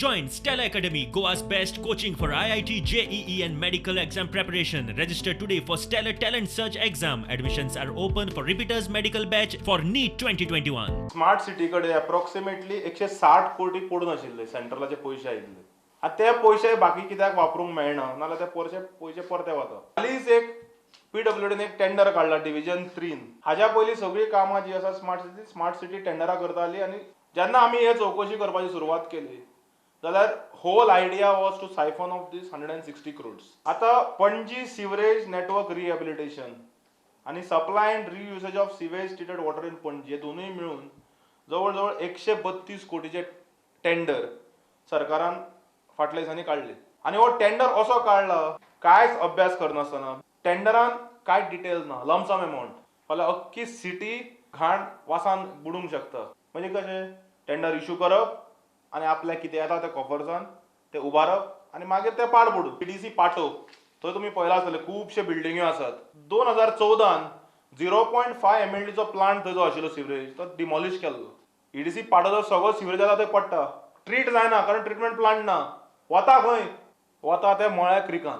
Join Stellar Academy, Goa's best coaching for IIT, JEE, and medical exam preparation. Register today for Stellar Talent Search exam. Admissions are open for repeaters medical batch for NEET 2021. Smart city कडेन approximately 160 कोटी पडून आशिल्ले सेंट्रलाचे पयशे आयिल्ले. आतां ते पयशे बाकी कित्याक वापरूंक मेळना, नाजाल्यार ते पयशे परते वता. हालींच एक पीडब्ल्यूडीन एक टेंडर काडला डिविजन 3. हाज्या पयलीं सगळीं कामां जी आसा स्मार्ट सिटी टेंडरां करताली. आनी जेन्ना आमी हे चवकशी करपाची सुरवात केली जाल्यार whole idea was to siphon off this 160 crores. आतां पणजी सिवरेज नेटवर्क रिहेबिलिटेशन आनी supply and reusage of sewage treated water in Panaji हे दोनूय मेळून जवळ जवळ 132 कोटीचे टेंडर सरकारान फाटल्या दिसांनी काडले. आनी हो टेंडर असो काडला, कांयच अभ्यास करनासतना. टेंडरान कांय डिटेल्स ना, लमसम अमावंट. फाल्यां अख्खी सिटी घाण वासान बुडूंक शकता. म्हणजे कशें, टेंडर इशू करप आनी आपल्याक कितें येता तें कॉफर्सान तें उबारप आनी मागीर तें पाड पडूं. ईडीसी पाटो, थंय तुमी पळयलां आसतलें, खुबशे बिल्डिंग्यो आसात. 2014न 0.5 एमएलडीचो प्लांट थंय जो आशिल्लो सिवरेज, तो डिमॉलिश केल्लो. ईडीसी पाटोचो सगळो सिवरेज आतां थंय पडटा. ट्रीट जायना, कारण ट्रिटमेंट प्लांट ना. वता खंय? वता ते मळ्या क्रिकान.